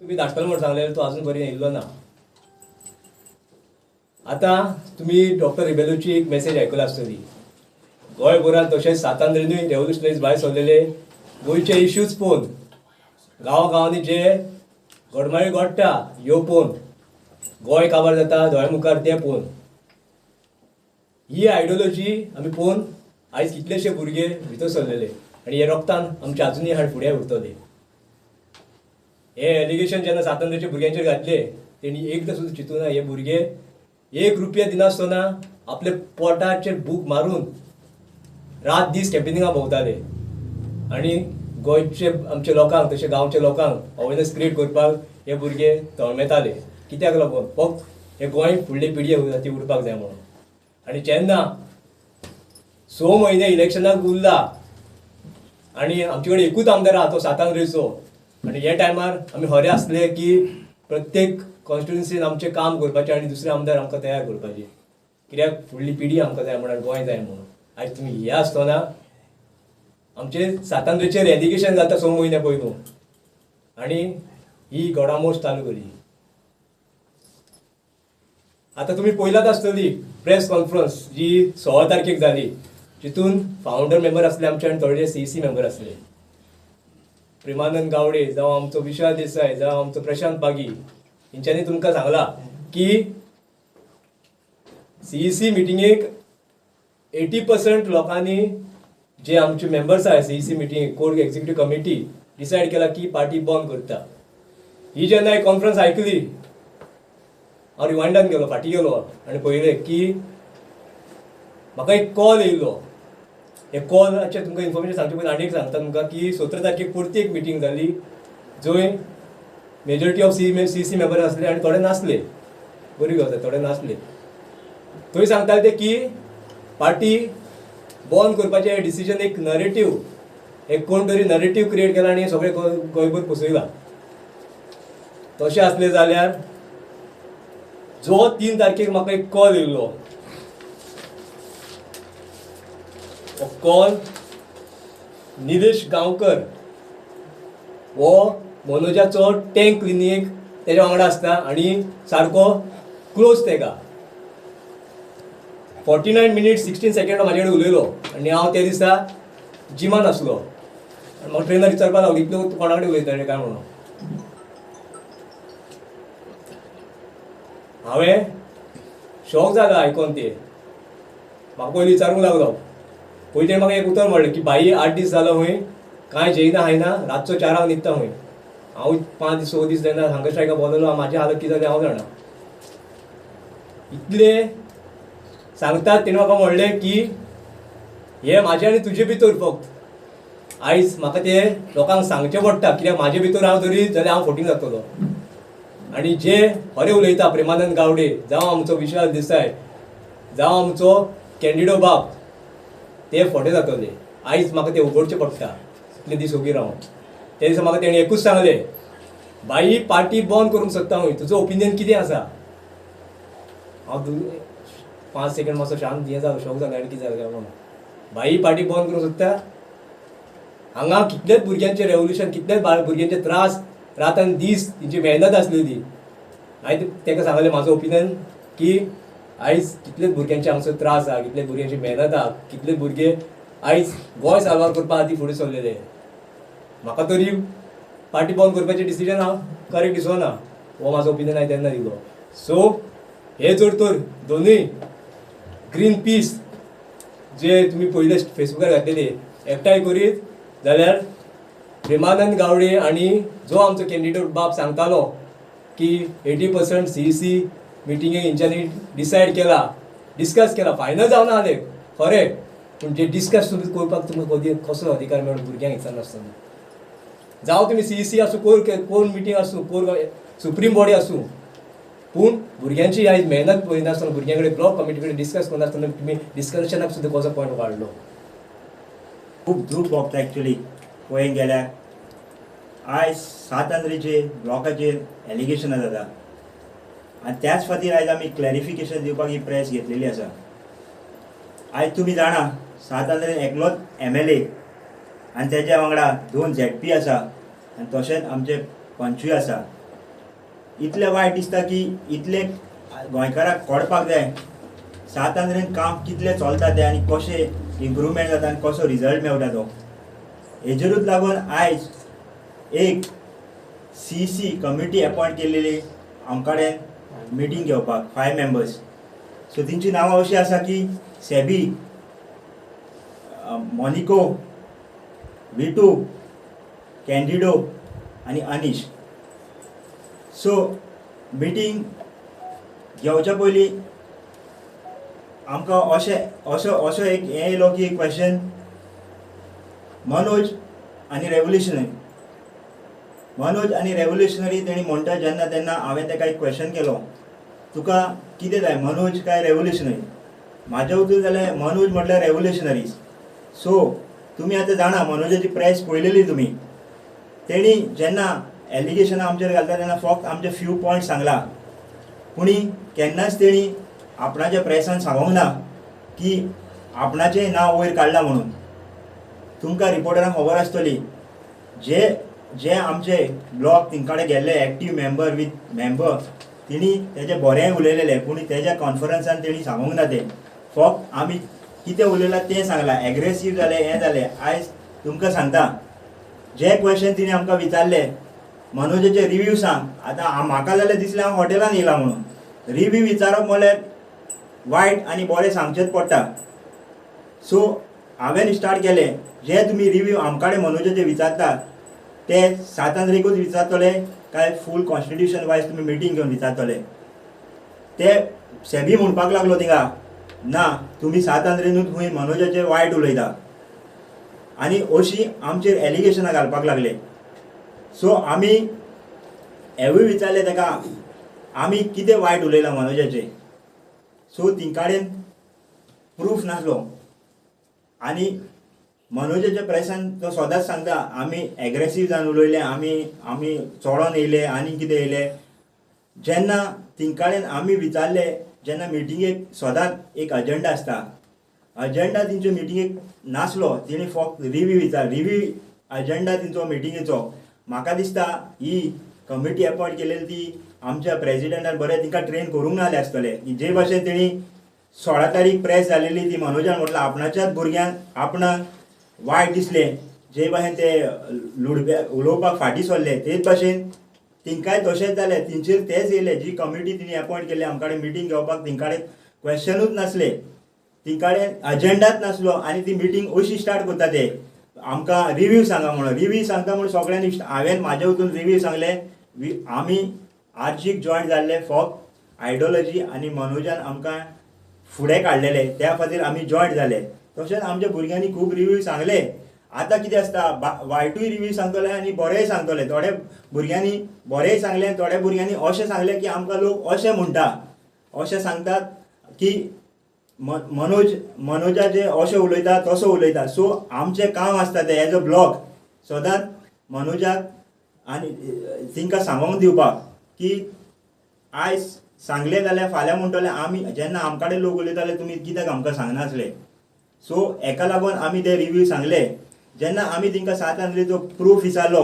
तुमी धाडटलो म्हूण सांगलें, तो अजून पर्यंत येयल्लो ना. आतां तुमी डॉक्टर रिबेलोची एक मेसेज आयकला आसतली. गोंयभरांत तशेंच सातांद्रेनूय रेवोल्युशनरीज भायर सरलेले गोंयचे इश्यूज पळोवन, गांवागांवांनी जे घडमाळी घडटा ह्यो पळोवन, गोंय काबार जाता दोळ्या मुखार तें पळोवन, ही आयडियोलॉजी आमी पळोवन आयज कितलेशे भुरगे भितर सरलेले आनी हे रोगतान आमचे आजुनूय हाड फुडें उरतले. हे एलिगेशन जेन्ना सातांद्रेच्या भुरग्यांचेर घातले तेणी एकदां सुद्दां चिंतूना हे भुरगे एक रुपया दिनासतना आपले पोटाचेर भूक मारून रात दीस कॅम्पेनिंगा भोंवताले आनी गोंयचे आमच्या लोकांक तशें गांवच्या लोकांक अवेरनेस क्रिएट करपाक हे भुरगे तळमेताले. कित्याक लागून? फक्त हे गोंय फुडले पिळगे खातीर उरपाक जाय म्हणून. आनी जेन्ना 6 म्हयने इलेक्शनाक उरला आनी आमचे कडेन एकूच आमदार आहा तो सातांद्रेचो, आनी हे टायमार आमी खरें आसले की प्रत्येक कॉन्स्टिट्युन्सीन आमचें काम करपाचें आनी दुसरे आमदार आमकां तयार करपाचे, कित्याक फुडली पिढी आमकां जाय म्हणून, गोंय जाय म्हणून. आयज तुमी हे आसतना आमचे सातांद्रेचेर एलिगेशन जाता 6 म्हयन्या पयलू आनी ही घडामोड चालू केली. आतां तुमी पळयलात आसतली प्रेस कॉन्फरन्स जी 16 तारखेक जाली, जितून फावंडर मेंबर आसले आमचे आनी थोडे CEC member आसले, प्रेमानंद गावडे जावं आमचो विशाल देसाय जावं आमचो प्रशांत पागी, हेंच्यांनी तुमकां सांगलां की CEC मिटिंगेक 80% लोकांनी जे आमचे मेंबर्स आहाय CEC मिटिंगेक कोर एक्झिक्युटीव कमिटी डिसायड केला की पार्टी बंद करता. ही जेन्ना एक कॉन्फरन्स आयकली हांव रिवायंडान गेलो, फाटीं गेलो आनी पळयलें की म्हाका एक कॉल येयलो. हे कॉलाचें तुमकां इन्फॉर्मेशन सांगचे पयलीं आनी एक सांगता तुमकां की 17 तारखेक परती एक मिटींग जाली जंय मेजॉरिटी ऑफ CEC member आसले आनी थोडे नासले. बरी गजाल, थोडे नासले. थंय सांगताले ते की पार्टी बंद करपाचें डिसिजन एक नरेटीव, एक कोण तरी नरेटीव क्रिएट केला आनी सगळें गोंयभर पसयला. तशें आसलें जाल्यार जो 3 तारखेक म्हाका एक कॉल येयलो, हो कॉल निलेश गांवकर हो मनोजाचो टँक क्लिनीक तेज्या वांगडा आसता आनी सारको क्लोज तेका. 49 minutes 16 second म्हाजे कडेन उलयलो आनी हांव त्या दिसा जिमान आसलो आनी म्हाका ट्रेनर विचारपाक लागलो इतलो तूं कोणा कडेन उलयता काय म्हणून. हांवें शॉक जालो आयकोन ते. म्हाका पयलीं विचारूंक लागलो, पयलीं तेणें म्हाका एक उतर म्हणलें की भाई 8 दीस जालो खंय कांय जेयना खायना, रातचो 4 न्हिदता खंय. हांव 5 दीस 6 दीस जेन्ना हंगर स्ट्रायकाक भोंवलेलो म्हाजी हालत कितें जाली हांव जाणा. इतले सांगतात तेणें म्हाका म्हणलें की हे म्हाजे आनी तुजे भितर फक्त आयज म्हाका ते लोकांक सांगचें पडटा, कित्याक म्हाजे भितर हांव जरी जाल्यार हांव फोटींग जातलो. आनी जे खरें उलयता प्रेमानंद गावडे जावं आमचो विशाल देसाय जावं आमचो कॅन्डिडो बाब ते फोटे जातले. आयज म्हाका ते उगडचें पडटा इतले दीस ओगी रावन. त्या दिसा म्हाका तेणें एकूच सांगलें, बाई पार्टी बंद करूंक सोदता खंय, तुजो ओपिनियन कितें आसा? हांव 5 सेकंड मातसो शांत हें जालो, शॉक जालो आनी कितें जालें काय म्हणून. बाई पार्टी बंद करूंक सोदता, हांगा कितलेच भुरग्यांचें रेवोल्युशन, कितलेच भुरग्यांचे त्रास, रात आनी दीस तेंची मेहनत आसलेली. हांवें ताका सांगलें म्हाजो ओपिनियन की आयज कितलेच भुरग्यांचे हांगसर त्रास आहा, कितले भुरग्यांची मेहनत आहा, कितले भुरगे आयज गोंय साल्वार करपा खातीर फुडें सरलेले. म्हाका तरी पार्टी बंद करपाचें डिसिजन हांव करेक्ट दिसना, हो म्हाजो ओपिनियन हांवें तेन्ना दिलो. सो हे जर तर दोनूय ग्रीन पीस जे तुमी पयले फेसबुकार घातलेले एकठांय करीत जाल्यार प्रेमानंद गावडे आनी जो आमचो कॅन्डिडेट बाब सांगतालो की 80% CEC मिटिंगेक हेंच्यांनी डिसायड केला, डिस्कस केला, फायनल जावना आलें खरें, पूण जे डिस्कस तुमी करपाक तुमकां कदी कसलो अधिकार मेळ्ळो भुरग्यांक विचारनासतना. जावं तुमी CEC आसूं, कोर मिटींग आसूं, कोर सुप्रीम बॉडी आसूं, पूण भुरग्यांची आयज मेहनत पळयनासतना भुरग्यां कडेन ब्लॉक कमिटी कडेन डिस्कस करनासतना तुमी डिस्कशनाक सुद्दां कसो पॉयंट काडलो. खूब दूख भोगता एक्चुली पळोवंक गेल्यार. आयज सात आंद्रेचे ब्लॉकाचेर एलिगेशनां जाता आनी त्याच खातीर आयज आमी क्लॅरिफिकेशन दिवपाक ही प्रेस घेतलेली आसा. आयज तुमी जाणा सात आंद्रे एकलोच MLA आनी तेज्या वांगडा 2 ZP आसा आनी तशेंच आमचे पंचूय आसा. इतलें वायट दिसता की इतलें गोंयकाराक कळपाक जाय सांत आंद्रेन काम कितलें चलता तें आनी कशें इम्प्रुवमेंट जाता आनी कसो रिजल्ट मेळटा तो. हेजेरूच लागून आयज एक CC committee appoint केलेली आमकडेन मिटींग घेवपाक 5 मेंबर्स. सो तेंची नांवां अशीं आसा की सेबी, मोनिको, विटू, कॅन्डिडो आनी अनीश. सो मिटींग घेवच्या पयलीं आमकां अशें असो असो एक हें येयलो की क्वेशन मनोज आनी रेवोल्युशनरी, मनोज आनी रेवोल्युशनरी तेणी म्हणटा जेन्ना तेन्ना हांवें ताका एक क्वेशन केलो, तुका कितें जाय मनोज काय रेवोल्युशनरी? म्हाज्या वचून जाल्यार मनोज म्हटल्यार रेवोल्युशनरीज. सो तुमी आतां जाणा मनोजाची प्रेस पळयलेली तुमी, तेणी जेन्ना एलिगेशनां आमचेर घालता तेन्ना फक्त आमचे फ्यू पॉयंट सांगला, पूण केन्नाच तेणी आपणाच्या प्रेसान सांगूंक ना की आपणाचें नांव वयर काडलां म्हणून. तुमकां रिपोर्टरांक खबर आसतली जे जे आमचे ब्लॉक तिंकाडे गेल्ले एक्टीव मेंबर वीथ मेंबर तिणी तेजे बरेंय उलयलेले, पूण तेज्या कॉन्फरन्सान तेणी सांगूंक ना तें, फक्त आमी कितें उलयलां तें सांगलां, एग्रेसीव जालें हें जालें. आयज तुमकां सांगता जे क्वेशन तिणें आमकां विचारले मनोजाचे रिव्यू सांग, आतां म्हाका जाल्यार दिसलें हांव हॉटेलान येयलां म्हणून. रिव्यू विचारप म्हणल्यार वायट आनी बरें सांगचेंच पडटा. सो हांवें स्टार्ट केलें जे तुमी रिव्यू आमकाडे मनोजाचे विचारतात ते सांत आंद्रेकूच विचारतले काय फूल कॉन्स्टिट्युशन वायज तुमी मिटींग घेवन विचारतले? ते सेबी म्हणपाक लागलो थिंगा ना तुमी सांत आंद्रेनूच खंय मनोजाचे वायट उलयता आनी अशी आमचेर एलिगेशनां घालपाक लागले. सो आमी हेवूय विचारलें ताका आमी कितें वायट उलयलां मनोजाचे. सो तिंकाडेन प्रूफ नासलो आनी मनोजाच्या प्रेसान तो सदांच सांगता आमी एग्रेसीव जावन उलयले, आमी आमी चोडोन येयले आनी कितें येयले. जेन्ना तिंकाडेन आमी विचारले जेन्ना मिटिंगेक सदांच एक अजेंडा आसता, अजेंडा तेंच्या मिटिंगेक नासलो, तेणी फक्त रिव्यू विचार, रिव्यू अजेंडा तेंचो मिटिंगेचो. म्हाका दिसता ही कमिटी अपॉयंट केलेली ती आमच्या प्रेजिडेंटान बरें तिंकां ट्रेन करूंक नासले आसतले. जे भाशेन तेणी 16 तारीख प्रेस जालेली ती मनोजान म्हटल्यार आपणाच्याच भुरग्यांक आपणाक वायट दिसलें, जे भाशेन ते लुडब्या उलोवपाक फाटीं सरले तेच भाशेन तिंकाय तशेंच जालें, तेंचेर तेच येयले. जी कमिटी तिणी अपॉयंट केल्ली आमकां मिटींग घेवपाक तिंकाडे क्वेशनूच नासले, तिंकाडे अजेंडाच नासलो आनी ती मिटींग अशी स्टार्ट करता ते आमकां रिव्यू सांगा म्हणून. रिव्यू सांगता म्हणून सगळ्यांनी हांवें म्हाज्या वचून रिव्यू सांगले. आमी आर्जीक जॉयन जाल्ले फक्त आयडियोलॉजी आनी मनोजान आमकां फुडें काडलेले त्या खातीर आमी जॉयंट जाले. तशेंच आमच्या भुरग्यांनी खूब रिव्यू सांगले. आतां कितें आसता वायटूय रिव्यू सांगतले आनी बरेंय सांगतले. थोडे भुरग्यांनी बरेंय सांगलें, थोड्या भुरग्यांनी अशें सांगलें की आमकां लोक अशें म्हणटा, अशें सांगतात की मनोज मनोजाचे अशें उलयता तसो उलयता. सो आमचें काम आसता तें एज अ ब्लॉक सदांच मनोजाक आनी तिंकां सांगोंक दिवपाक की आयज सांगलें जाल्यार फाल्यां म्हणटले आमी जेन्ना आमकां लोक उलयताले तुमी कित्याक आमकां सांगनासले. सो हेका लागून आमी ते रिव्यू सांगले. जेन्ना आमी तिंकां सांत आंद्रेचो प्रूफ विचारलो,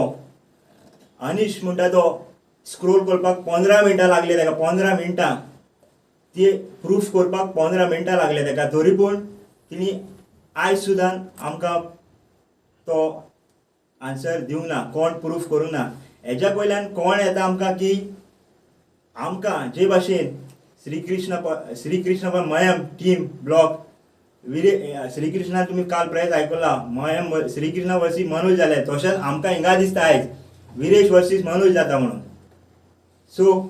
अनीश म्हणटा तो स्क्रोल करपाक 15 मिनटां लागले ताका, 15 मिनटां ती प्रूफ करपाक 15 मिनटां लागले ताका, तरी पूण तिणी आयज सुद्दां आमकां तो आन्सर दिवंक ना, कोण प्रूफ करूंक ना. हेज्या वयल्यान कोण येता आमकां की आमकां जे भाशेन श्रीकृष्ण मयम टीम ब्लॉक विरे श्रीकृष्णा तुमी काल प्रेस आयकला मयम श्रीकृष्ण वर्सीस मनोज जाले, तशेंच आमकां हिंगा दिसता आयज विरेश वर्सीस मनोज जाता म्हणून. सो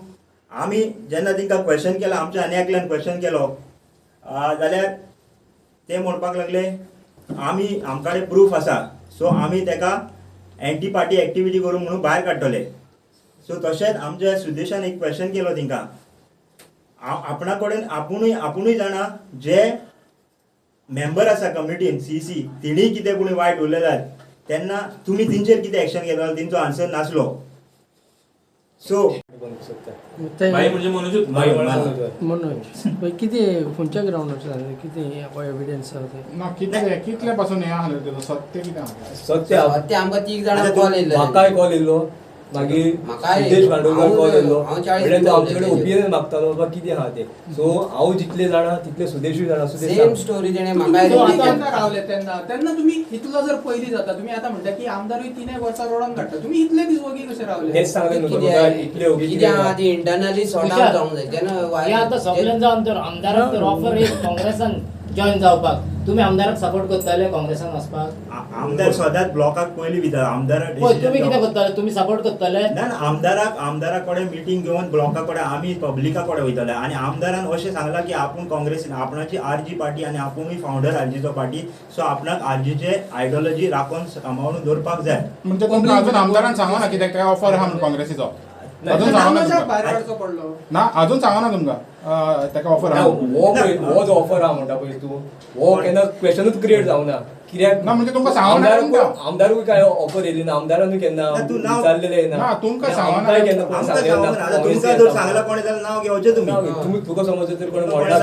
आमी जेन्ना तांकां क्वेशन केलां, आमच्या आनी एकल्यान क्वेशन केलो जाल्यार ते म्हणपाक लागले आमी आमकां कडेन प्रूफ आसा, सो आमी ताका एंटी पार्टी एक्टिविटी करूं म्हणून भायर काडटले. सो तशेंच आमच्या सुदेशान एक क्वेशन केलो तांकां, आपणा कडेन आपुणूय जाणा जे मेंबर आसा कमिटीन CC तिणी कितें कोणी वायट उलयल्यार तेन्ना तुमी तेंचेर कितें एक्शन घेतलो, तेंचो आन्सर नासलो. सो मनोज कितें खंयच्या ग्रावंडार जालें, कितें एविडन्स आसा तें ना, कितले कितले पासून हें आसलें तेजो सत्य कितें आसा? सत्य ते आमकां 3 जाणां कॉल येयल्लो, म्हाकाय कॉल येयल्लो, मागीर सुदेश बांदोडकर कॉल येयलो म्हणल्यार तो आमचे कडेन ओपिनियन मागतालो बाबा कितें आहा तें. सो हांव जितले जाणा तितले सुदेशूय जाणा. सुदेश सेम स्टोरी तेणे म्हाका रावले तेन्ना तेन्ना तुमी इतलो जर पयलीं जाता तुमी आतां म्हणटा की आमदारूय 3 वर्सां रोडोन काडटा, तुमी इतले दीस वगी कशे रावले? तेच सांगलें न्हू तुमकां, इतले वगी कितें इंटरनली सॉर्ट आउट जावंक जाय. जेन्ना आतां सगळ्यां जावन तर आमदाराक तर ऑफर एक काँग्रेसान जॉईन जावपाक, तुमी आमदाराक सपोर्ट करताले काँग्रेसान वचपाक? आमदार सदांच ब्लॉकाक पयलीं विता आमदाराक. तुमी कितें करताले? तुमी सपोर्ट करताले? ना, आमदाराक आमदारा कडेन मिटींग घेवन ब्लॉका कडेन आमी पब्लिका कडेन वयताले आनी आमदारान अशें सांगलां की आपूण काँग्रेसीन आपणाची आरजी पार्टी आनी आपुणूय फावंडर आरजीचो पार्टी, सो आपणाक आरजीचे आयडियोलॉजी राखून सांबाळून दवरपाक जाय. म्हणजे तुमकां अजून आमदारान सांगना कित्याक काय ऑफर आहा म्हणून काँग्रेसीचो? अजून सांगना ना, अजून सांगना तुमकां ताका ऑफर आहा? हो जो ऑफर आहा म्हणटा पळय तूं, हो केन्ना क्वेशनूच क्रिएट जावना कित्याक ना. म्हणजे तुमकां सांगना आमदारूय काय ऑफर येयली ना, आमदारानूय केन्ना विचारलेलें ना. तुमकां सांगना केन्ना तुमकां जर सांगला कोणें जाल्यार नांव घेवचें तुमी. तुमी तुका समज तर कोणें म्हणलां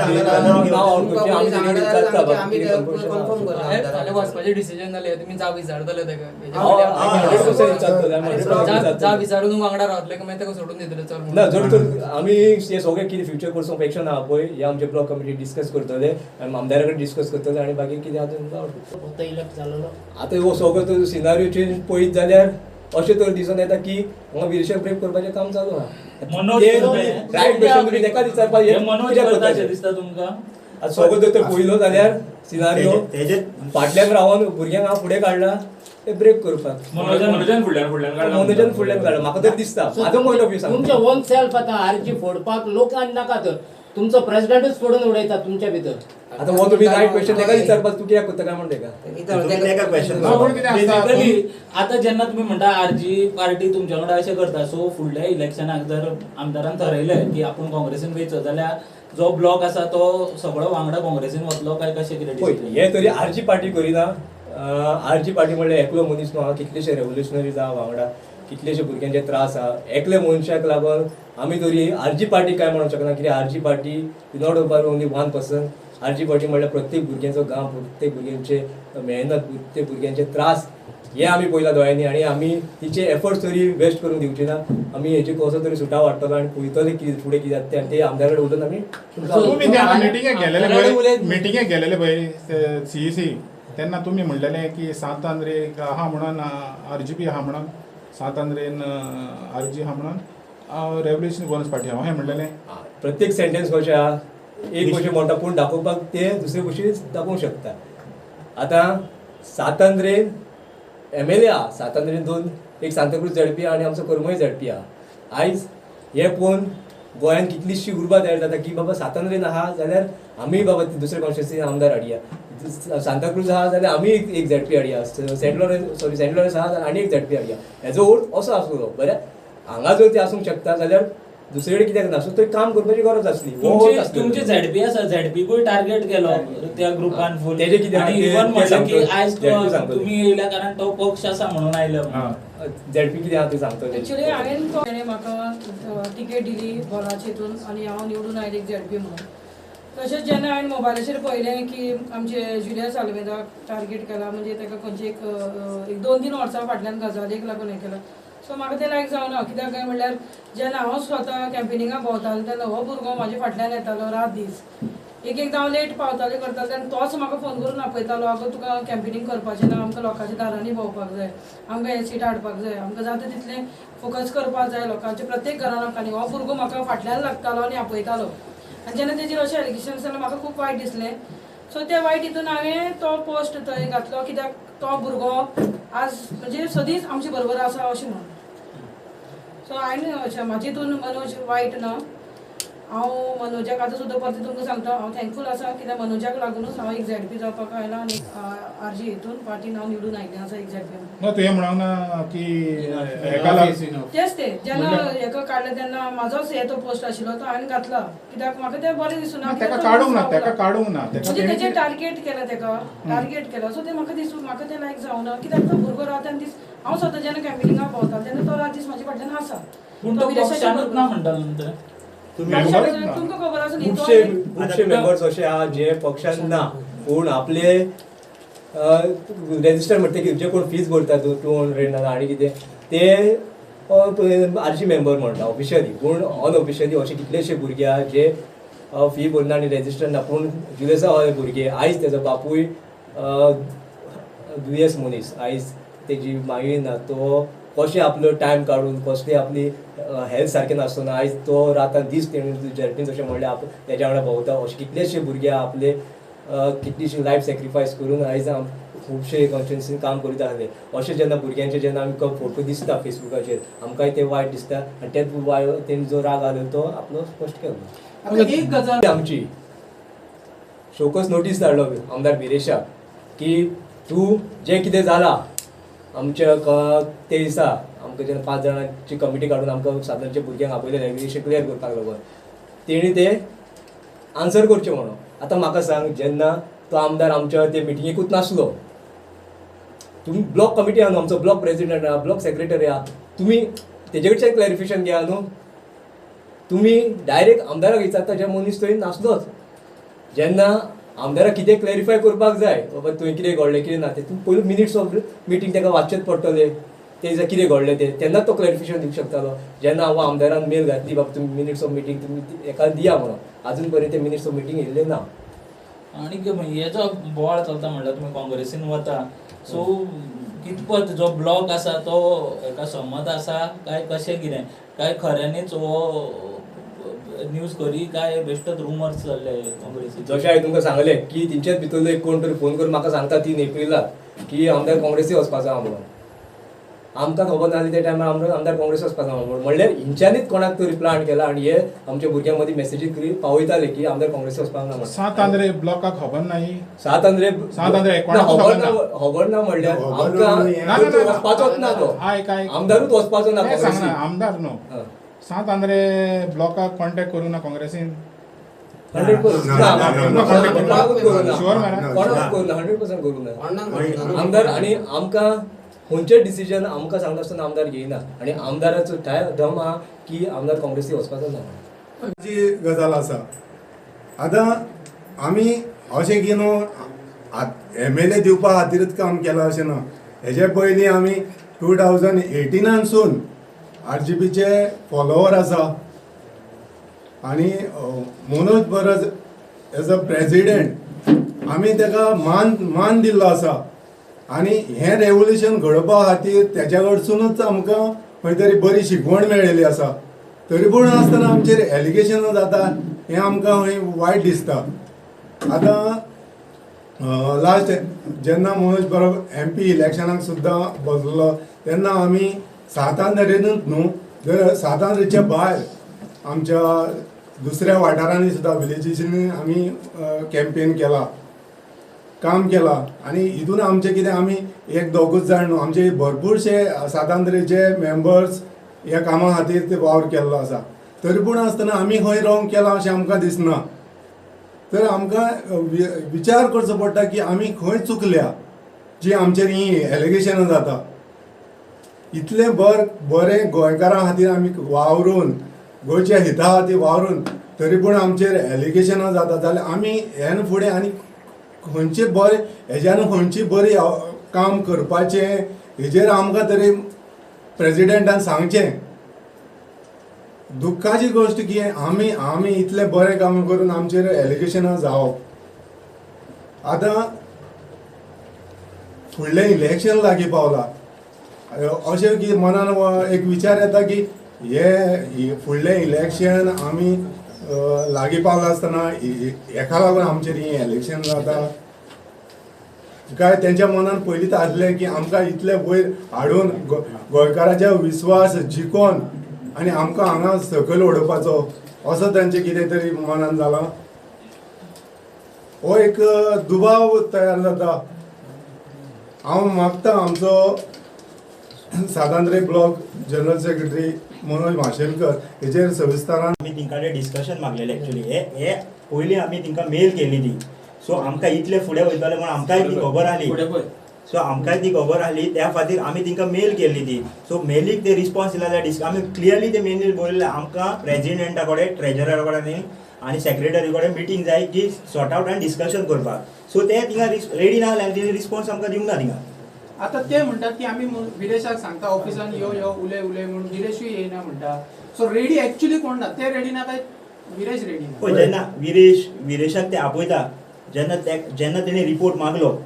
नांव आउट करचें, आमी तेजे कडेन विचारता बाबा कितें कन्फर्मेशन वचपाचें डिसिजन जालें, तुमी जाब विचारतले ताका? 100% जाब विचारून वांगडा रावतले मागीर ताका सोडून दितले? चल ना, जर तर आमी हे सगळे कितें फ्युचर कोर्स ऑफ एक्शन आहा पळय हे आमचे ब्लॉक कमिटी डिस्कस करतले आनी आमदारा कडेन डिस्कस करतले आनी बाकी कितें आहा तें इलेक्ट जालेलो. आतां हो सगळो तो सिनारियो चेंज पळयत जाल्यार अशें तर दिसून येता की हांगा विरेशाक ब्रेक करपाचें काम चालू आहा. रायट क्वेश्चन तुमी तेकाच विचारपाक कित्याक करता दिसता तुमकां? आतां सगळो जर तर पळयलो जाल्यार सिनारियो फाटल्यान रावन भुरग्यांक हांव फुडें काडला ते ब्रेक करपाक, मनोजन फुडल्यान मनोजन फुडल्यान काडला म्हाका तरी दिसता. म्हाजो पॉयंट ऑफ व्यू सांग, तुमचे ओन सेल्फ आतां आरजी फोडपाक लोकांक नाका, तर तुमचो प्रेसिडेंटूच फोडून उडयता तुमच्या भितर. आतां हो तुमी रायट क्वेश्चन तेका विचारपाक तूं कित्याक करता काय म्हण तेका? बेसिकली आतां जेन्ना तुमी म्हणटा आरजी पार्टी तुमच्या वांगडा अशें करता, सो फुडल्या इलेक्शनाक जर आमदारान थरयलें की आपूण काँग्रेसीन वयचो जाल्यार जो ब्लॉक आसा तो सगळो वांगडा काँग्रेसीन वतलो काय कशें कितें? हे तरी आरजी पार्टी करिना. आरजी पार्टी म्हणल्यार एकलो मनीस न्हू, हांगा कितलेशे रेवोल्युशनरीज आहा वांगडा, कितलेशे भुरग्यांचे त्रास आहा. एकले मनशाक लागून आमी तरी आरजी पार्टी काय म्हणूंक शकना, कित्याक RG party is not about only one person. RG party म्हणल्यार प्रत्येक भुरग्यांचो गांव, प्रत्येक भुरग्यांचे मेहनत, प्रत्येक भुरग्यांचे त्रास हे आमी पळयला दोळ्यांनी आनी आमी तिचे एफर्ट्स तरी वेस्ट करूंक दिवचे ना. आमी हेजे कसो तरी सुटाव हाडटलो आनी पळयतले कितें फुडें कितें जाता तें आनी ते आमदारा कडेन उलोवन आमी. मिटिंगेक गेलेले पळय, मिटिंगेक गेलेले पळय सीईसी तेन्ना तुमी म्हणलेलें की सांत आंद्रे आहा म्हणून आरजीपी आहा म्हणून, सांत आंद्रेन आरजी आहा म्हणून रेवोल्युशन गोवन्स पार्टी आहा अशें म्हणलेलें. प्रत्येक सेंटेन्स कशें आहा एक कशें म्हणटा पूण दाखोवपाक ते दुसरे कशी दाखोवंक शकता. आतां सांत आंद्रेन एमएलए आहा, सांत आंद्रेन दोन, एक सांताक्रूज झेडपी आनी आमचो करमय झेडपी आहा. आयज हे पळोवन गोंयांत कितलीशी उर्बा तयार जाता की बाबा सांत आंद्रेन आहा जाल्यार आमी बाबा दुसरे कॉन्स्टिट्युएन्सी आमदार हाडया, सांताक्रूज आहा जाल्यार आमी एक झेडपी हाडया, सेंट लॉरन्स सॉरी सेंट लॉरन्स आहा जाल्यार आनी एक झेडपी हाडया. हेजो अर्थ असो आसलो बरें, हांगा जर ते आसूंक शकता जाल्यार दुसरे कडेन कित्याक ना? सो थंय काम करपाची गरज आसली. तुमचे झेडपी आसा, झेडपीकूय टार्गेट केलो त्या ग्रुपान फूल. तेजें कितें इवन म्हणलें की आयज तुमी येयल्या कारण तो पक्ष आसा म्हणून आयले. झेडपी कितें आहा तें सांगतलें. एक्चुअली हांवें तेणें म्हाका तिकेट दिली बॉलाच्या हितून आनी हांव निवडून आयलें एक झेडपी म्हणून. तशेंच जेन्ना हांवें मोबायलाचेर पळयलें की आमचे जुलियस आल्मेदाक टार्गेट केला, म्हणजे ताका खंयचे एक 2-3 वर्सां फाटल्यान गजालीक लागून हें केलां, सो म्हाका तें लायक जावना. कित्याक काय म्हणल्यार जेन्ना हांव स्वता कॅम्पेनिंगाक भोंवतालें तेन्ना हो भुरगो म्हाजे फाटल्यान येतालो रात दीस, एक एकदां हांव लेट पावतालें करतालें तेन्ना तोच म्हाका फोन करून आपयतालो, आगो तुका कॅम्पेनींग करपाचें ना, आमकां लोकांच्या दारांनी भोंवपाक जाय, आमकां हे सीट हाडपाक जाय, आमकां जाता तितलें फोकस करपाक जाय लोकांचे प्रत्येक घरान आमकां. आनी हो भुरगो म्हाका फाटल्यान लागतालो आनी आपयतालो आनी जेन्ना तेजेर अशें एलिगेशन जालें म्हाका खूब वायट दिसलें. सो त्या वायट हितून हांवें तो पोस्ट थंय घातलो कित्याक तो भुरगो आज म्हणजे सदींच आमचे बरोबर आसा अशें म्हणून. सो हांवें अशें म्हाजे हितून मनोज वायट ना, हांव मनोजाक आतां सुद्दां परतें तुमकां सांगता हांव थँकफूल आसा कित्याक मनोजाक लागुनूच हांव एक झेडपी जावपाक आयलां आनी आरजी हितून पार्टीन हांव निवडून आयिल्लें आसा एक झेडपी. ना तुवें म्हणूंक ना की तेच तें जेन्ना हेका काडलें तेन्ना म्हाजोच हे तो पोस्ट आशिल्लो तो हांवें घातला कित्याक म्हाका तें बरें दिसूना. ताका काडूंक ना, ताका काडूंक ना, म्हणजे तेजेर टार्गेट केला, ताका टार्गेट केला. सो तें म्हाका दिसूं म्हाका तें लायक जावना कित्याक तो भुरगो रात आनी दीस हांव स्वता जेन्ना कॅम्पेनिंगाक भोंवता तेन्ना तो रात दीस म्हाजे फाटल्यान आसा. पूण तो पक्षानूच ना म्हणटा नंतर तुमकां खबर आसा न्ही खुबशे मेंबर्स अशे आहा जे पक्षान ना पूण आपले रेजिस्टर म्हणटकीर जे कोण फीज भरतात 200 ना आनी कितें ते आरजी मेंबर म्हणटा ऑफिशियली, पूण अनऑफिशियली अशे कितलेशे भुरगे आहा जे फी भरना आनी रेजिस्टर ना. पूण जुलियसा भुरगे आयज तेजो बापूय दुयेंस मनीस, आयज तेजी मायूय ना, तो कशें आपलो टायम काडून कसली आपली हेल्थ सारकें नासतना आयज तो रातान दीस तेणी झेडपीन जशें म्हणलें आप तेज्या वांगडा भोंवता. अशे कितलेशे भुरगे आपले कितलीशी लायफ सॅक्रिफायस करून आयज खुबशे कॉन्स्टिट्युन्सीन काम करीत आसले. अशें जेन्ना भुरग्यांचे जेन्ना आमकां फोटो दिसता फेसबुकाचेर आमकांय ते वायट दिसता आनी तेच तेणी जो राग आसलो तो आपलो स्पश्ट केलो. एक गजाल आमची शोकस नोटीस धाडलो आमदार बिरेशाक की तूं जें कितें जालां आमच्या ते दिसा आमकां जेन्ना 5 जाणांची कमिटी काडून आमकां सादारणच्या भुरग्यांक आपयलें एलिगेशन क्लियर करपाक लागून तेणी ते आन्सर करचें म्हणून. आतां म्हाका सांग, जेन्ना तो आमदार आमच्या ते मिटिंगेकूच नासलो, तुमी ब्लॉक कमिटी आहा न्हू, आमचो ब्लॉक प्रेजिडेंट आहा, ब्लॉक सेक्रेटरी आहा, तुमी तेजे कडच्यान क्लॅरिफिकेशन घेया न्हू. तुमी डायरेक्ट आमदाराक विचारता जे मनीस थंय नासलोच. जेन्ना आमदाराक कितें क्लॅरिफाय करपाक जाय बाबा तुवें कितें घडलें कितें ना तें तूं पयलू मिनिट्स ऑफ मिटींग ताका वाचचेंच पडटलें, ते दिसा कितें घडलें तें तेन्नाच तो क्लॅरिफिकेशन दिवंक शकतालो. जेन्ना हांव आमदारान मेल घातली बाबा तुमी मिनिट्स ऑफ मिटींग तुमी एका दिया म्हणून, आजून पर्यंत ते मिनिट्स ऑफ मिटींग येयल्लें ना. आनी हे जो बोवाळ चलता म्हणल्यार तुमी काँग्रेसीन वता, सो कितपत जो ब्लॉक आसा तो हेका सहमत आसा काय कशें कितें, काय खऱ्यांनीच हो न्यूज खरी काय बेश्टच रुमर्स चल्ले काँग्रेसी? जशें हांवें तुमकां सांगलें की तेंच्याच भितरलो एक कोण तरी फोन करून म्हाका सांगता 3 एप्रिलाक की आमदार काँग्रेसी वचपाचो आहा म्हणून. आमकां खबर नासली त्या टायमार आमदार काँग्रेस वचपाचो आहा म्हणून, म्हणल्यार हिंच्यांनीच कोणाक तरी प्लान केला आनी हे आमच्या भुरग्यां मदीं मेसेजी पावयताले की आमदार काँग्रेस वचपाक ना म्हणून. सांत आंद्रे ब्लॉकाक खबर ना, सांत आंद्रे खबर ना म्हणल्यार आमकां वचपाचोच ना तो आमदारूच वचपाचो ना, आमदार न्हू. सांत आंद्रे ब्लॉकाक कॉन्टेक्ट करूं ना काँग्रेसीन? 100% करूं ना आमदार. आनी आमकां खंयचें डिसिजन आमकां सांगता आसतना आमदार घेयना आनी आमदाराचो दम आहा की आमदार काँग्रेसी वचपाचो ना. जी गजाल आसा आतां आमी अशें की न्हू एम एल ए दिवपा खातीरच काम केलां अशें ना. हेजे पयलीं आमी 2018 आरजीपीचे फॉलोवर आसा आनी मनोज बरज एज अ प्रेजिडेंट आमी ताका मान मान दिल्लो आसा आनी हें रेवोल्युशन घडोवपा खातीर तेज्या कडसुनूच आमकां खंय तरी बरी शिकवण मेळिल्ली आसा. तरी पूण आसतना आमचेर एलिगेशनां जाता हें आमकां खंय वायट दिसता. आतां लास्ट जेन्ना मनोज परब एम पी इलेक्शनाक सुद्दां बसलो तेन्ना आमी सांत आंद्रेनूच न्हू जर सांत आंद्रेच्या भायर आमच्या दुसऱ्या वाठारांनी सुद्दां विलेजींनी आमी कॅम्पेन केला, काम केला आनी हितून आमचें कितें आमी एक दोगूच जाण न्हू, आमचे भरपूरशे सांत आंद्रेचे मेंबर्स ह्या कामा खातीर ते वावर केल्लो आसा. तरी पूण आसतना आमी खंय रॉंग केलां अशें आमकां दिसना. तर आमकां विचार करचो पडटा की आमी खंय चुकल्या जी आमचेर ही एलिगेशनां जाता. इतलें बरें गोंयकारां खातीर आमी वावरून गोंयच्या हिता खातीर वावरून तरी पूण आमचेर एलिगेशनां जाता जाल्यार आमी ह्यान फुडें आनी खंयचे बरें हेज्यान खंयची बरी काम करपाचें हेजेर आमकां तरी प्रेजिडेंटान सांगचें. दुख्खाची गोश्ट की आमी आमी इतलें बरें काम करून आमचेर एलिगेशनां जावप. आतां फुडलें इलेक्शन लागीं पावलां अशें की मनान एक विचार येता की हे फुडलें इलेक्शन आमी लागीं पावलां आसतना हेका लागून आमचेर हें इलेक्शन जाता काय तेंच्या मनान पयलींच आसलें की आमकां इतले वयर हाडून गोंयकाराचे विस्वास जिखोन आनी आमकां हांगा सकयल उडोवपाचो असो तेंचें कितें तरी मनान जालां, हो एक दुबाव तयार जाता. हांव मागता आमचो Sant Andre block general secretary Manoj Mashelkar हेचेर सविस्तारान आमी तेंकां कडेन डिस्कशन मागलेलें. एक्चुली हे पयलीं आमी तेंकां मेल केल्ली ती, सो आमकां इतले फुडें वयतले म्हूण आमकांय ती खबर आसली, सो आमकांय ती खबर आसली त्या खातीर आमी तेंकां मेल केल्ली ती. सो मेलीक ते रिस्पॉन्स दिला जाल्यार आमी क्लियरली ते मेलीर बरयल्लें आमकां प्रेजिडेंटा कडेन, ट्रेजरा कडेन आनी सेक्रेटरी कडेन मिटींग जाय की सॉर्ट आवट आनी डिस्कशन करपाक. सो ते थिंगा रेडी ना जाल्यार तेणी रिस्पॉन्स आमकां दिवंक ना थिंगा. आतां ते म्हणटात की आमी विरेशाक सांगता ऑफिसान यो यो उलय उलय म्हणून, विरेशूय येयना म्हणटा. सो रेडी एक्चुअली कोण ना, ते रेडी ना काय विरेश रेडी ना? पळय जेन्ना विरेश विरेशाक ते आपयता जेन्ना जेन्ना तेणी रिपोर्ट मागलो,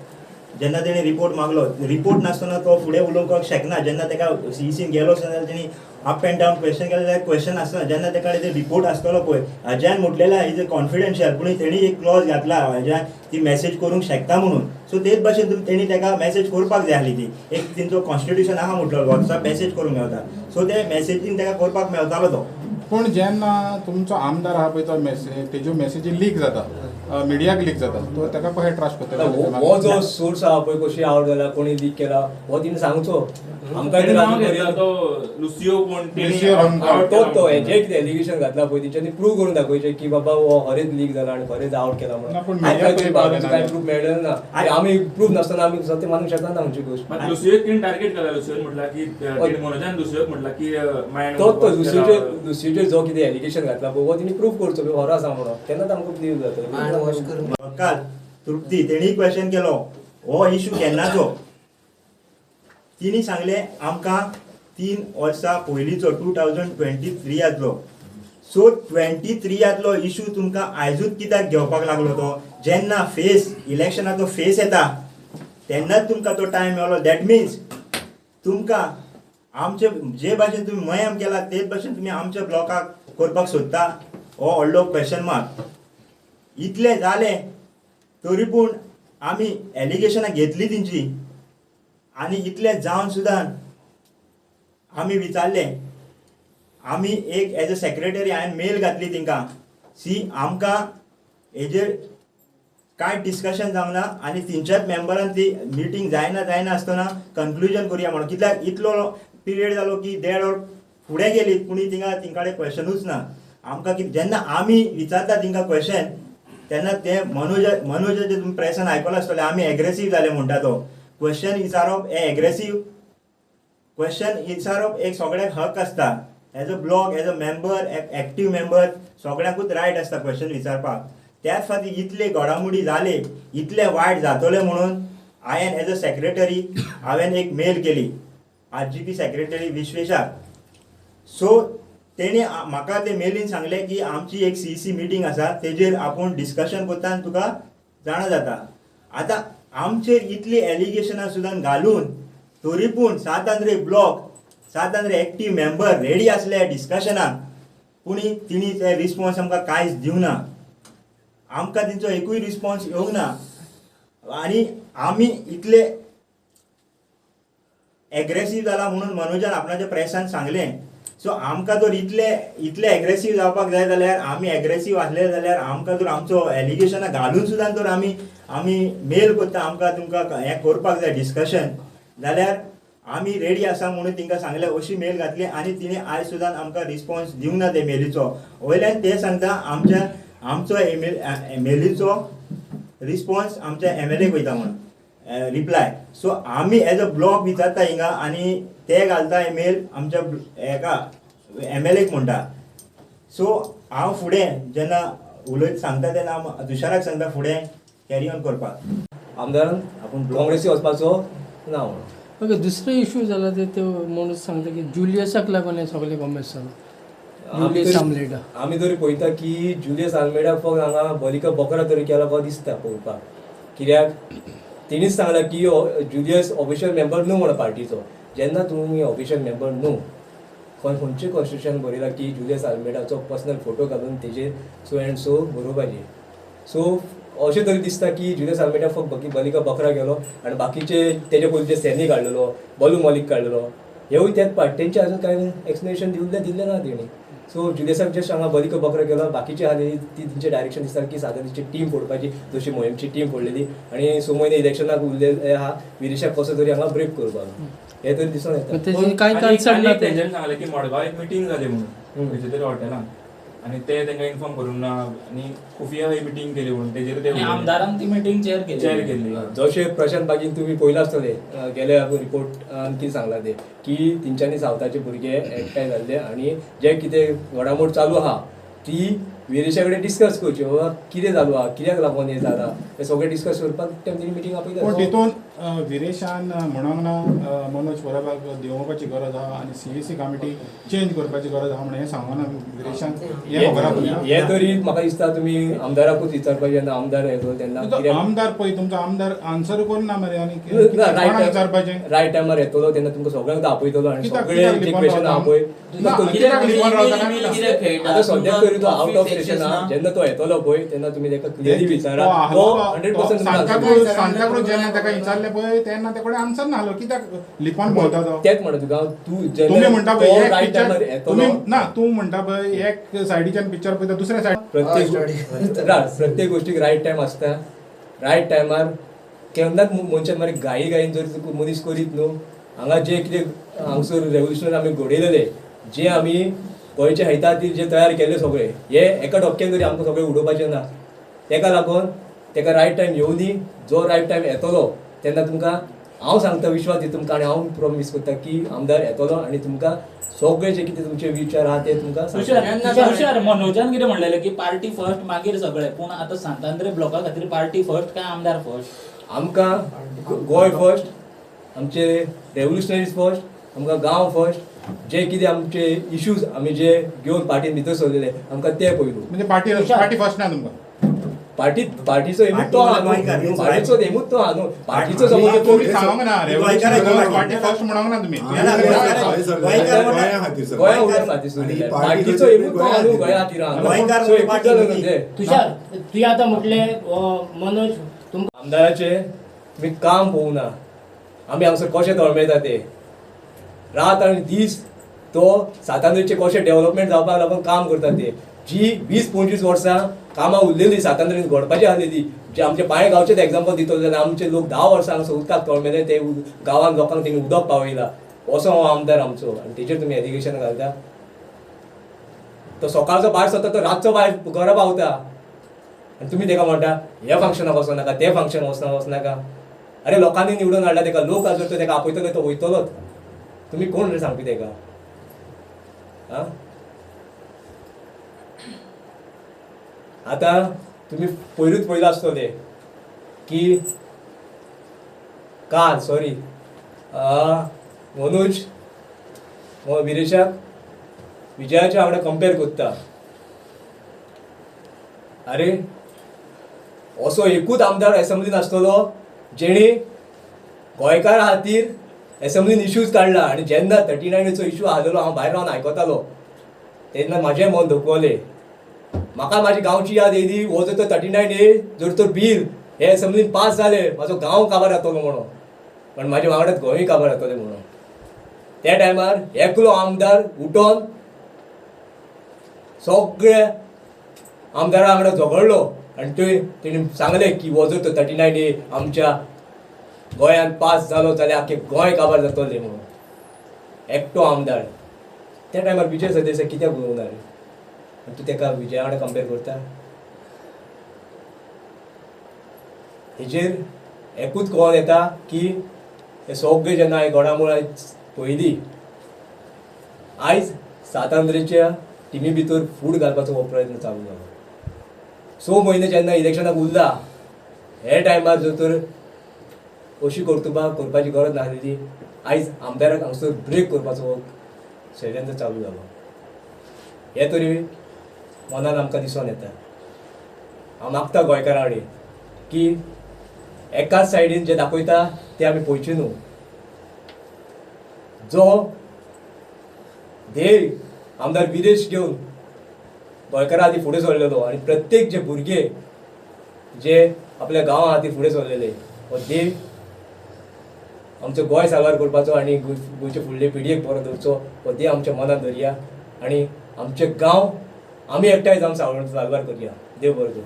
जेन्ना तेणी रिपोर्ट मागलो, रिपोर्ट नासतना तो फुडें उलोवपाक शकना. जेन्ना ताका सीईसीन गेलो आसतना जाल्यार तेणी अप एंड डावन क्वेश्चन केलें जाल्यार क्वेश्चन आसना. जेन्ना ताका ते रिपोर्ट आसतलो पळय, अजयान म्हटलेलें is a confidential, पूण तेणी एक क्लॉज घातला अजयान ती मॅसेज करूंक शकता म्हणून. सो तेच भाशेन तेणी ताका मॅसेज करपाक जाय आसली, ती एक तेंचो कॉन्स्टिट्युशन आहा म्हटलो वॉट्सएप मॅसेज करूंक मेवता, सो ते मॅसेजीन ताका करपाक मेवतालो तो. पूण जेन्ना तुमचो आमदार आहा पळय तो मॅसेज तेज्यो मॅसेजी लीक जाता, मिडियाक लीक जाता, तो ताका कशें ट्रस्ट करता? हो जो सोर्स आहा पळय कशी आवट जाला, कोणी लीक केला हो तिणें सांगचो आमकां. लुसियो कोण तो तो हेजे कितें एलिगेशन घातला पळय तेंच्यांनी प्रूव करून दाखोवचें की बाबा हो खरेंच लीक जाला आनी खरेंच आवट केला म्हणून. कांय प्रूफ मेळ्ळें ना, आमी प्रूफ नासतना आमी सत्य मानूंक शकना खंयची गोश्ट. लुसियोक तिणें टार्गेट केला, लुसियोन म्हटला की मनोजान लुसियोक म्हटला की तो तो लुसियोचेर जो कितें एलिगेशन घातला पळय हो तिणें प्रूफ करचो खरो आसा म्हणून, तेन्नाच आमकां बिलीव जातलें. काल तृप्ती तेणी क्वेश्चन केलो हो इशू केन्नाचो, तिणी सांगलें आमकां 3 वर्सां पयलींचो 2023 आसलो. सो 23 इशू तुमकां आयजूच कित्याक घेवपाक लागलो तो? जेन्ना फेस इलेक्शनाचो फेस येता तेन्नाच तुमकां तो टायम मेळ्ळो. That means तुमकां आमचे जे भाशेन तुमी मयाम केला तेच भाशेन तुमी आमच्या ब्लॉकाक करपाक सोदता, हो व्हडलो क्वेश्चन मार्क. इतलें जालें तरी पूण आमी एलिगेशनां घेतली तेंची आनी इतलें जावन सुद्दां आमी विचारलें, आमी एक एज अ सेक्रेटरी हांवें मेल घातली तेंकां सी आमकां हेजेर कांय डिस्कशन जावंक ना आनी तेंच्याच मेंबरान ती मिटींग जायना जायना आसतना कन्क्लुजन करुया म्हणून. कित्याक इतलो पिरियड जालो की 1.5 वर फुडें गेली पूण थिंगा तेंकां कडेन क्वेश्चनूच ना आमकां. की जेन्ना आमी विचारता तेंकां क्वेश्चन तेन्ना ते मनोजाचे तुमी प्रेसान आयकलां आसतलें, आमी एग्रेसीव जाले म्हणटा तो. क्वेश्चन विचारप हें एग्रेसीव क्वेश्चन विचारप एक सगळ्यांक हक आसता. As a block, as a member, active member सगळ्यांकूच रायट आसता क्वेश्चन विचारपाक. त्याच फाटीं इतले घडामोडी जाले, इतले वायट जातले म्हणून हांवें एज अ सेक्रेटरी हांवें एक मेल केली RGP secretary विश्वेशाक. सो तेणी म्हाका ते मेलीन सांगलें की आमची एक CEC meeting आसा तेजेर आपूण डिस्कशन करता आनी तुका जाणा जाता. आतां आमचेर इतली एलिगेशनां सुद्दां घालून तरी पूण Sant Andre block, Sant Andre active member ready आसले डिस्कशनाक, पूण तिणी ते रिस्पॉन्स आमकां कांयच दिवना, आमकां तेंचो एकूय रिस्पॉन्स येवंक ना. आनी आमी इतले एग्रेसीव जाला म्हणून मनोजान आपणाच्या प्रेसान सांगलें. सो आमकां जर इतले इतले एग्रेसीव जावपाक जाय जाल्यार, आमी एग्रेसीव आसले जाल्यार आमकां जर आमचो एलिगेशनां घालून सुद्दां जर आमी आमी मेल करता आमकां तुमकां हें करपाक जाय डिस्कशन जाल्यार आमी रेडी आसा म्हणून तांकां सांगलें. अशी मेल घातली आनी तिणें आयज सुद्दां आमकां रिस्पॉन्स दिवंक ना ते मेलीचो. वयल्यान ते सांगता आमच्या आमचो मेलीचो रिस्पॉन्स आमच्या MLA वयता म्हणून रिप्लाय. सो आमी एज अ ब्लॉक विचारता हिंगा आनी ते घालता मेल आमच्या हेका MLA म्हणटा. सो हांव फुडें जेन्ना उलयत सांगता तेन्ना हांव तुषाराक सांगता फुडें कॅरी ऑन करपाक. आमदारान आपूण काँग्रेसी वचपाचो ना म्हणून. ओके, दुसरो इशू जाला ते मनोज सांगता की जुलियसाक लागून हें सगळें कॉमेस जालां. जुलियस आल्मेडा आमी तरी पळयता की जुलियस आल्मेडा फक्त हांगा बलिका बकरा तरी केला कसो दिसता पळोवपाक. कित्याक तेणीच सांगलां की जुलियस ऑफिशियल मेंबर न्हू म्हणून पार्टीचो. जेन्ना तुमी ऑफिशियल मेंबर न्हू, खंयचें कॉन्स्टिट्युशन बरयलां की जुलियस आल्मेडाचो पर्सनल फोटो घालून तेजेर सो एंड सो बरोवपाचें. सो अशें तरी दिसता की जुलियस आल्मेडा फक्त बलिका बकरा गेलो आनी बाकीचे तेजे पयलीं जे सैनी काडलेलो, बलू मलिक काडलेलो, हेवूय त्याच पार्ट तेंचे अजून कांय एक्सप्लेनेशन दिल्लें ना तेणी. सो जुलियसाक जस्ट हांगा बलिका बकरा केलो, बाकीचे आहा ती तेंचे डायरेक्शन दिसता की सादारण टीम फोडपाची, जशी मोहिमची टीम फोडलेली आनी 6 म्हयने इलेक्शनाक उरलेले आहा, विरेशाक कसो तरी हांगा ब्रेक करपाक हे तरी दिसून येता. तेंच्यांनी सांगलें की मडगांव एक मिटींग जाली म्हणून खंयच्या तरी हॉटेलान आनी ते तांकां इन्फॉर्म करूंक ना आनी खुफिया ही मिटींग केली म्हणून तेजेर ते आमदारान ती मिटींग चेअर केली. जशें प्रशांत बागीन तुमी पळयलां आसतलें गेल्या रिपोर्ट कितें सांगलां ते की तेंच्यांनी सावथाचे भुरगे एकठांय जाल्ले आनी जे कितें घडामोड चालू आहा ती विरेशा कडेन डिस्कस करचें बाबा कितें जालो आहा, कित्याक लागून हें जालां हें सगळें डिस्कस करपाक तेमी मिटींग आपयता. पूण तितून विरेशान म्हणोंक ना मनोज परबाक देंवोवपाची गरज आहा आनी सीईसी कमिटी चेंज करपाची गरज आहा म्हणून हें सांगना विरेशान, हें खबर आहा. हें तरी म्हाका दिसता तुमी आमदाराकूच विचारपाचें जेन्ना आमदार येतलो तेन्ना. आमदार पळय तुमचो आमदार आन्सर करना मरे आनी विचारपाचें. रायट टायमार येतलो तेन्ना तुमकां सगळ्यांक आपयतलो आनी सगळे जे क्वेश्चन आहा पळय आतां सद्याक तरी तो आवट ऑफ स्टेशन आहा, जेन्ना तो येतलो पळय तेन्ना तुमी ताका क्लियरली विचारा. तो 100% सांताक्रूज जेन्ना ताका विचारलें पळय तेन्ना ते कडेन आन्सर नासलो, कित्याक लिपोवन भोंवता तो. तेंच म्हणटा तुका, तूं तुमी म्हणटा पळय तुमी ना तूं म्हणटा पळय एक सायडीच्यान पिक्चर पळयता दुसऱ्या सायड. प्रत्येक गोष्टीक रायट टायम आसता. रायट टायमार केन्नाच मनशान मरे घाई घाईन जर तुका मनीस करीत न्हू. हांगा जे कितें हांगसर रेवोल्युशन आमी घडयलेले, जे आमी गोंयच्या हिता खातीर जे तयार केल्ले सगळे हे एका डोक्यान तरी आमकां सगळें उडोवपाचें ना. तेका लागून तेका रायट टायम येवनी, जो रायट टायम येतलो तेन्ना तुमकां हांव सांगता, विश्वास दिता तुमकां आनी हांव प्रोमीस करता की आमदार येतलो आनी तुमकां सगळे जे कितें तुमचे विचार आहा ते तुमकां. तुषार, मनोजान कितें म्हणलेलें की पार्टी फर्स्ट मागीर सगळें, पूण आतां सांतांद्रे ब्लॉका खातीर पार्टी फर्स्ट काय आमदार फर्स्ट? आमकां गोंय फर्स्ट, आमचे रेवोल्युशनरीज फर्स्ट, आमकां गांव फर्स्ट, जे कितें आमचे इश्यूज आमी जे घेवन पार्टीन भितर सरलेले आमकां ते पयलू. म्हणजे पार्टी पार्टी फर्स्ट ना तुमकां? पार्टी पार्टीचो एमूच तो आहा न्हू, पार्टीचो एमूच तो आहा न्हू, पार्टीचो समज तुमी सांगोंक ना पार्टी फर्स्ट म्हणोंक ना तुमी. गोंया पार्टीचो एमूच तो आहा न्हू, गोंया खातीर आहा. तुषार, तुवें आतां म्हटलें मनोज तुमकां आमदाराचें तुमी काम पळोवना, आमी हांगसर कशें तळमेळटा ते रात आनी दीस तो सांतांद्रेचें कशें डेव्हलपमेंट जावपाक लागून काम करता ते. जी 20-25 वर्सां कामां उरलेली सांतांद्रेन घडपाची आसलेली, जे आमचे पांय गांवचेच एग्जाम्पल दितलो जाल्यार आमचे लोक 10 वर्सां हांगसर उदकाक तळमेले, ते गांवांत लोकांक तेणी उदक पावयलां. असो हो आमदार आमचो आनी तेजेर तुमी एलिगेशन घालता. तो सकाळचो भायर सरता तो रातचो भायर घरा पावता आनी तुमी तेका म्हणटा ह्या फंक्शनाक वचनाका, ते फंक्शनाक वचनाका. अरे लोकांनी निवडून हाडला तेका, लोक आजर तो तेका आपयतलो तो वयतलोच. तुमी कोण रे सांगपी तेका? आं, आतां तुमी पयरूच पळयलां आसतलें की काल सॉरी मनोज विरेशाक विजयाच्या वांगडा कंपेर करता. अरे असो एकूच आमदार एसेंब्लीन आसतलो जेणे गोंयकारा खातीर एसेंब्लीन इश्यूज काडला. आनी जेन्ना 39 इश्यू आसलेलो हांव भायर रावन आयकतालो तेन्ना म्हाजें मन दुखवलें. म्हाका म्हाजी गांवची याद येयली, हो जर तो 39A जर तो बील हे एसेंब्लीन पास जाले म्हाजो गांव काबार जातलो म्हणून, पण म्हाजे वांगडाच गोंयूय काबार जातलें म्हणून. त्या टायमार एकलो आमदार उठोन सगळे आमदारा वांगडा झगडलो आनी थंय तेणी सांगलें की हो जर तो 39A आमच्या गोंयांत पास जालो जाल्यार आख्खें गोंय काबार जातलें म्हणून. एकटो आमदार त्या टायमार विजय सरदेसाय कित्याक उलोवंक ना रे? आनी तूं तेका विजया वांगडा कंपेर करता? हेजेर एकूच कळोन येता की हे सगळे जेन्ना हांवें घडामोड पळयली, आयज सांतांद्रेच्या टिमी भितर फूट घालपाचो हो प्रयत्न चालू जालो. 6 म्हयने जेन्ना इलेक्शनाक उरला हे टायमार जर तर अशी कर्तुबां करपाची गरज नासलेली, आयज आमदाराक हांगसर ब्रेक करपाचो हो षडयंत्र चालू जालो. हें तरी मनान आमकां दिसून येता. हांव मागता गोंयकारां कडेन की एकाच सायडीन जें दाखयता तें आमी पळोवचें न्हू. जो ध्येय आमदार विरेश घेवन गोंयकारां खातीर फुडें सरलेलो आनी प्रत्येक जे भुरगे जे आपल्या गांवा खातीर फुडें सरलेले, हो ध्येय आमचो गोंय साल्वार करपाचो आनी गोंयचे फुडले पिळगेक बरो दवरचो हो ध्येय आमच्या मनान धरया आनी आमचे गांव आमी एकठांय जावन साल्वार करया. देव बरो करूं.